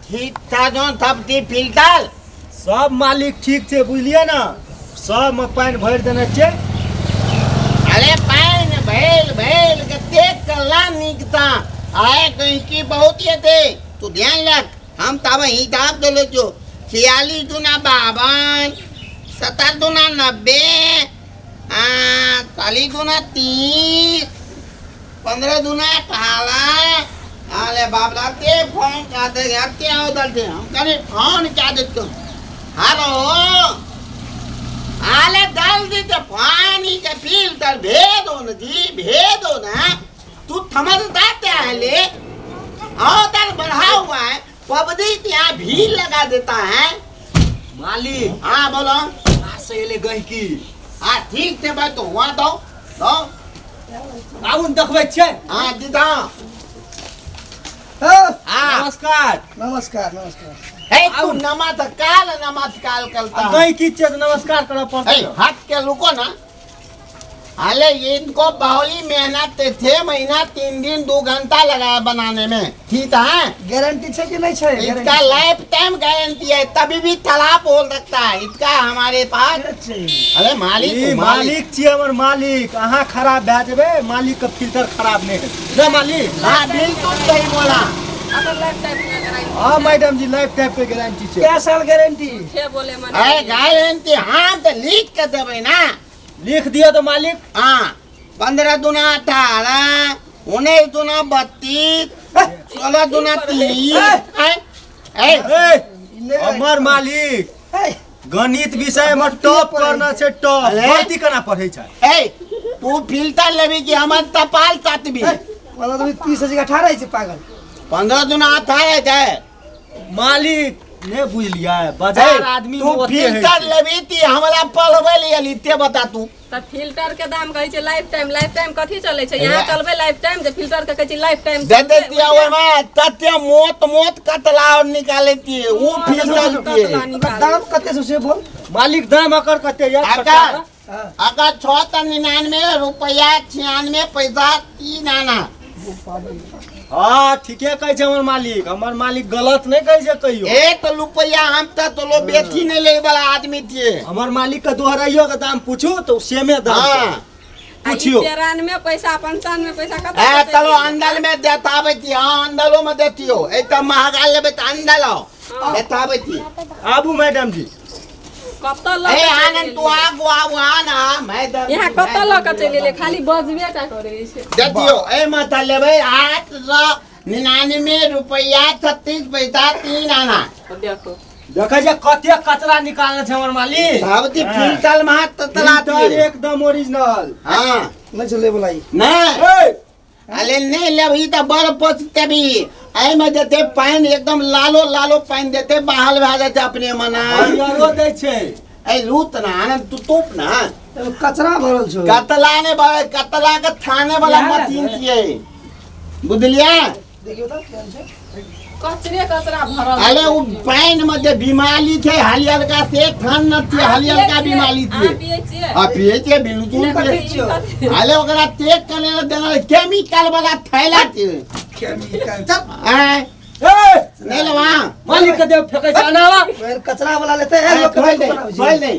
ठीक था जो तब ती फिल्टर सब मालिक ठीक छै बुझलियै ने सबमे पानि भरि देने छियै। अरे पानि भैल भैल के देख कल्ला नीक ता आए कहीं की बहुत ये थे तू ध्यान रख। हम तब हिसाब देले जो 46 दूना 52, 70 दूना 90, 40 दूना 30, 15 दूना 18। अरे बाप रे ते फोन का दे यार ते आओ दल हम कने फोन क्या देते हेलो आले डाल दी ते पानी के फिल्टर भेज दो न जी भेज दो ना। तू समझता क्या है ले आओ दल बढ़ा हुआ है पब्लिक यहाँ भीड़ लगा देता है। मालिक हाँ बोलो। से एले गहिकी। हाँ ठीक है भाई तो वहाँ दो दो आबू ने देखबै छियै। हाँ दीदा। हाँ नमस्कार। नमस्कार नमस्कार। हे तू नमस्कार नमस्कार करता है। गहिकी छियै तऽ नमस्कार करऽ पड़तै। हट के रुको ना। अरे इनको बहुली मेहनत 6 महीना 3 दिन 2 घंटा लगाया बनाने में। ठीक है गारंटी है कि नहीं है? इसका लाइफ टाइम गारंटी है, तभी भी खराब हो सकता है इसका हमारे पास। अरे मालिक मालिक छी हमर मालिक, अहाँ खराब भए जेबै मालिक के फिल्टर खराब नहीं हेतै ना मालिक। हाँ बिल्कुल सही बोला। हाँ मैडम जी लाइफ टाइम के गारंटी छै। क्या साल गारंटी? अरे गारंटी हाँ तो लिख के देबै ना। लिख दियो तो मालिक। हाँ 15 दूना 18, 19 दूना 32, 16 दूना 30। हमर मालिक गणित विषय में टॉप करना छै टॉप। गलती केना पढ़ै छै? ए तू फिल्टर लेबी कि हमर तपाल तातबी? 15 दूना 30 18 छै पागल। 15 दूना 18 छै मालिक। नहीं बुझलियै बाजार आदमी तू फिल्टर लेबी ती हमरा पढ़बै ले एली ते बता तू। त फिल्टर के दाम कहै छै लाइफ टाइम। लाइफ टाइम कथी चलै छै? यहाँ चलबै लाइफ टाइम जे फिल्टर के कहै छै लाइफ टाइम दे देतियै ओहिमे तते मोट मोट कतला और निकाले तियै उ फिल्टर के दाम कते छै से बोल मालिक। दाम अकर कते यार? अकर अकर 699 रुपया 96 पैसा 3 आना। हाँ ठीके कहै छै हमर मालिक। हमर मालिक गलत नहीं कहै छै कहियो। एक रुपया हम त तोलो बेची नहीं ले वाला आदमी थिए। हमर मालिक के दोहराइयो के दाम पूछू तो सेमे दाम। हाँ पूछियो। 93 पैसा 95 पैसा कत। ए चलो अंदर में देताबै थी। हाँ अंदरो में देतियो। ए त महंगा लेबै त अंदर आओ देताबै थी। आबू मैडम जी। कत ल ए आनंद तू आगू आबू आ ना मैं यहाँ कत ल के चलि एलियै खाली बजबे टा करै छै। देतियो ए माथा लेबै 899 रुपया 36 पैसा 3 आना। देखो देखै छै कते कचरा निकालने छै हमर मालिक। भावती फिल्टर में हाथ ततला दिए एकदम ओरिजिनल। हां नहीं चले बोलाई नहीं। अरे नहीं लेबही त बड़ पछतेबी। एहिमे देते पानि एकदम लालो लालो पानि देते बहाल भए जेतै अपने मना। हरियरो दै छै। ए लूत ना आनंद तू तोप ना। कचरा भरल छौ। कतला ने भरे कतला के थाने वाला मशीन छियै बुझलियै? देखियो त केहन छै। कचरे कचरा भरल। अरे उ पानि में जे बीमारी छै हरियरका से थान न छै हरियरका बीमारी छै। हां पियै छियै बिल्कुल। अरे ओकरा चेक करे ल देना केमिकल वाला थैला छै। केमिकल चल। आय ए नहीं लेवा मालिक के देव फेकै छै अनावा। कचरा वाला लेते हैं लोग। छोड़ दे छोड़ दे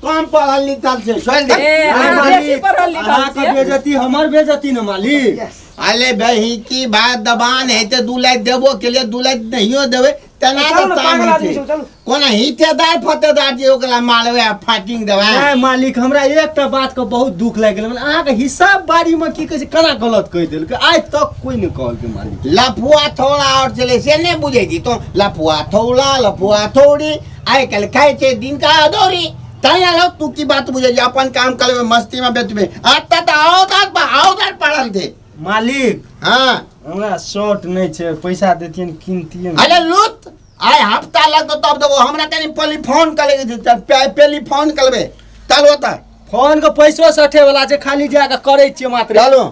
कम पढ़ल लिखल छै छोड़ दे। अहाँ के बेइज्जती हमर बेइज्जती न मालिक। अरे बही की बात दबान है ते 2 लाख देबो के लिए 2 लाख नहियो देबै तना तो काम है कोना हितेदार फतेदार जे ओकरा मारबै आ फाटिंग देबै। नहीं मालिक हमरा एकटा बात के बहुत दुख लागि गेल। अहाँ के हिसाब बारी में की कहै छै केना गलत कहि देलकै आइ तक कोई नहीं कहलकै मालिक। लफुआ थोड़ा और चले से नहीं बुझै छी तो लफुआ थोड़ा लफुआ थोड़ी आइ काल्हि खाइ छै दिन का अदौरी तैं लो तू की बात बुझै छी अपन काम करबै मस्ती में बेचबै अतऽ तऽ आओ दार पड़ल थे मालिक। हाँ हमरा शॉर्ट नहीं छै पैसा देतियन किनतियन। अरे लूत आइ हफ्ता लगतो तब देबो। हमरा कनी पहली फोन करे पहली फोन करबे चलो त फोन के पैसो सठे वाला छै खाली जा के करै छियै मात्र। चलो